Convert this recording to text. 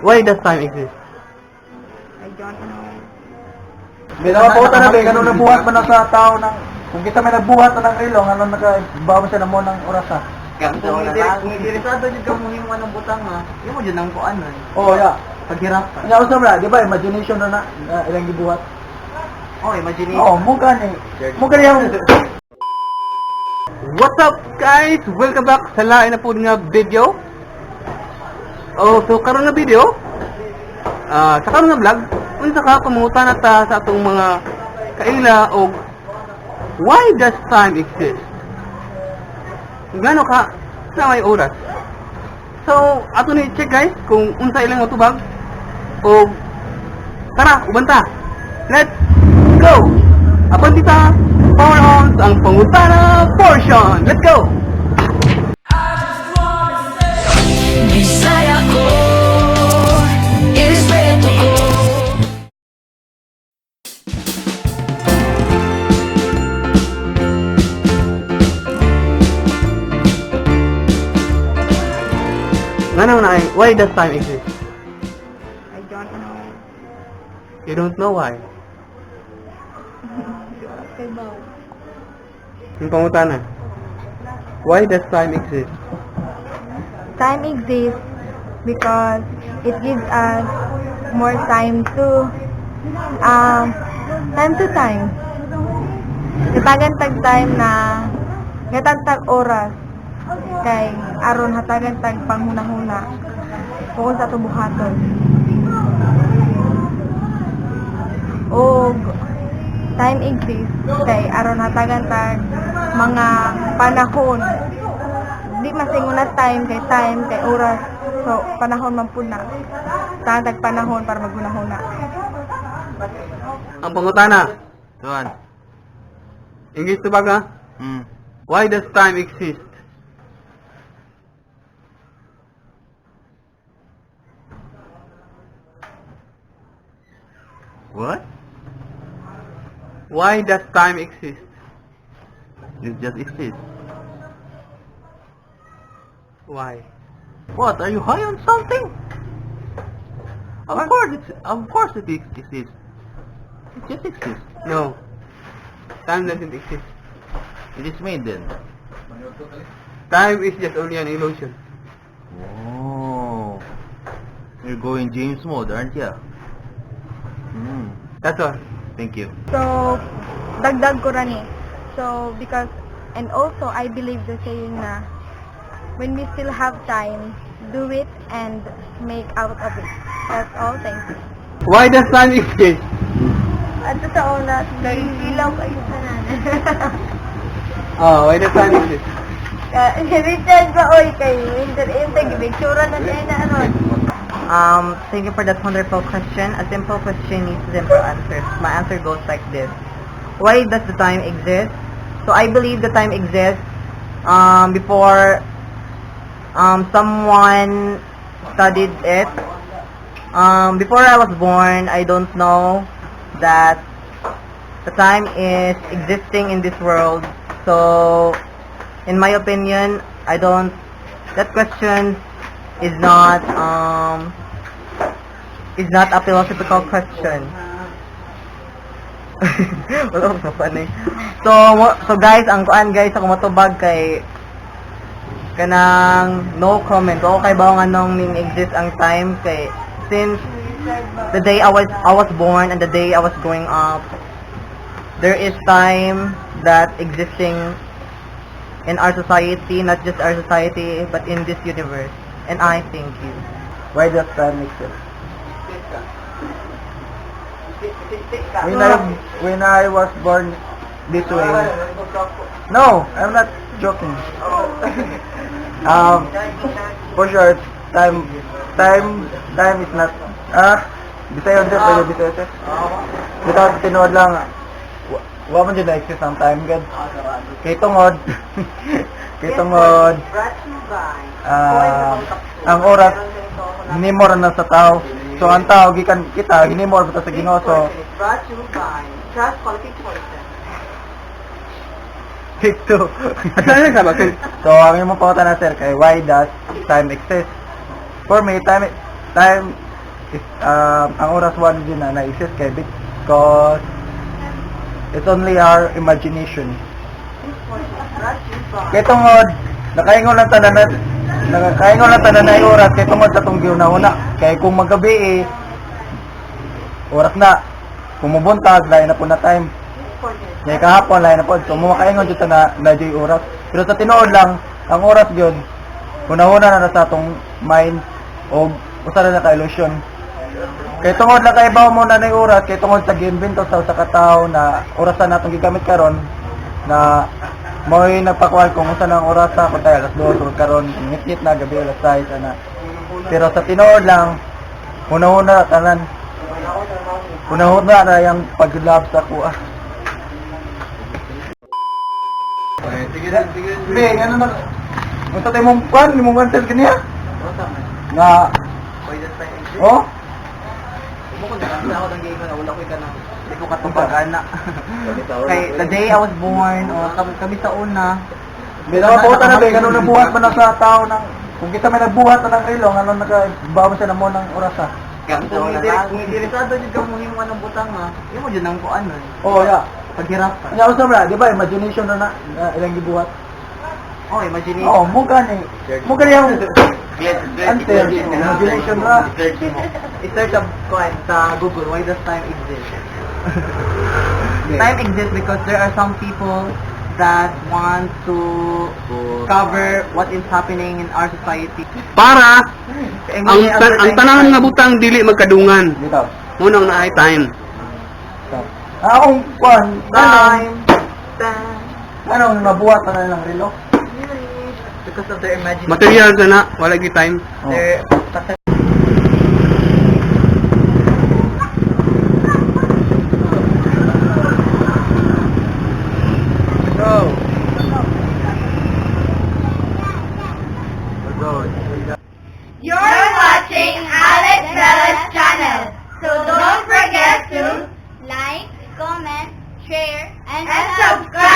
Why does time exist? I don't know. Bitaw po na be, ganun nabuhat man na sa tao ng kung kita may nagbuhat na ng relo, ngano nakabawo siya na mo ng oras ah. Kung interesado jud ka mo himo ng butang ha, imo jud nang kuan nun. Oh, yeah. Paghirapan. Nya usa ba, di ba imagination na na, na ilang gibuhat. Oh, imagination. Oh, mo gani. Mo gani ang What's up, guys? Welcome back sa lain na po nga video. Oh, so karon nga video, sa karon nga vlog, unsa ka pamungutan na ta sa atong mga kaila og why does time exist? Ngano ka sa may oras? So, ato ni check, guys, kung unsa ilang matubag og tara, uban ta. Let's go! Apan ta power on sa ang pangutana portion. Let's go! Bisaya ko, irespeto ko. Ngano na ay, why does time exist? I don't know. You don't know why. Kay Bao. Yung pangutana. Why does time exist? Time exists because it gives us more time to time to time. Hatagan tag time na hatagan tag oras kay aron hatagan tag panghuna-huna kung sa atong buhaton. Og time exists kay aron hatagan tag mga panahon, di masingon na time kay oras, so panahon man pud na tag panahon para maghuna-huna. Ang pangutana. Tuan. English to baga? Why does time exist? What? Why does time exist? It just exists. Why? What? Are you high on something? Of course it exists. It just exists. No. Time doesn't exist. It is made then. Time is just only an illusion. Oh. You're going James mode, aren't you? That's all. Thank you. So dagdag ko ra ni, so because and also I believe the saying na when we still have time, do it and make out of it. That's all, thank you. Why does time exist? At sa una, kay ilaw kayo sa nanay. Oh, why does time exist? Richard ba, oy, kay Winter Integ, picture na niya na ano. Thank you for that wonderful question. A simple question needs simple answers. My answer goes like this. Why does the time exist? So I believe the time exists before someone studied it. Before I was born, I don't know that the time is existing in this world. So, in my opinion, I don't. That question is not a philosophical question. Wala ko pa eh. So guys, ang kuan guys, ako matubag kay kanang no comment. O kay ba nganong ning exist ang time kay since the day I was born and the day I was growing up, there is time that existing in our society, not just our society, but in this universe. And I thank you. Why does time exist? When I was born this way. No, I'm not joking. For sure, time is not, Bisaya sir, pwede Bisaya, sir. Bitaw tinuod lang, wa man jud na-exist ang time gad. Kay tungod, ang oras hinimo ra na sa tao. So ang tao gikan kita hinimo ra sa Ginoo, so Brought to you by Trust Quality Choices. Take two. Asa na ka ba? So ang imong pangutana, sir, kay why does time exist? For me, time time If, ang oras wa jud na na-exist kay because it's only our imagination. Kay tungod nakaingon lang tanan na oras kay tungod sa atong gihuna-huna. Kay kung magabi eh, oras na. Kung mubuntag, lain na po na time. Kay kahapon, lain na po. So, makaingon jud ta na na jud oras. Pero sa tinuod lang, ang oras gyud, huna-huna na na sa atong mind o usa na ka illusion. Kay tungod lang kay bawo mo na na oras, kay tungod sa giimbento sa usa ka tawo na orasan natong gigamit karon na mo'y nagpakuan kung unsa na ang orasa kung tayo alas 2 o karon ngit na gabi alas 6 ana. Pero sa tinuod lang, huna-huna tanan. Huna-huna na yung pag-love sa kuha. Sige rin, sige rin. Be, ano na? Unsa tayo mong kwan, mong answer kaniya? Na, Why does time exist? oh, Mo ko na ako nang giingon na wala ko'y kanang di ko katubag ana. Kay the day I was born o kami sa una. Bitaw pa na be, ganun nabuhat man na sa tao ng kung kita may nagbuhat na ng relo, ano nakabawo siya na mo ng oras ah. Kami sa una. Kung interesado jud ka mo himo anong butang ha. Imo jud nang kuan nun. Oh, yeah. Paghirapan. Nya usa ba, di ba imagination na na, na ilang gibuhat. Oh, imagination. Oh, mo gani. Mo gani ang answer, imagination ra. I-search ang kuan sa Google, why does time exist? Time exists because there are some people that want to cover what is happening in our society. Para ang tanan nga butang dili magkadungan. Bitaw. Munang naay time. Bitaw. Ah, akong kwan, Time, time, anong nabuhat na ng relo? because of their imagination. Material na na, wala gi time. Oh. Their Go. Go. You're watching Alex Bella's channel. So don't forget to like, comment, share, and subscribe.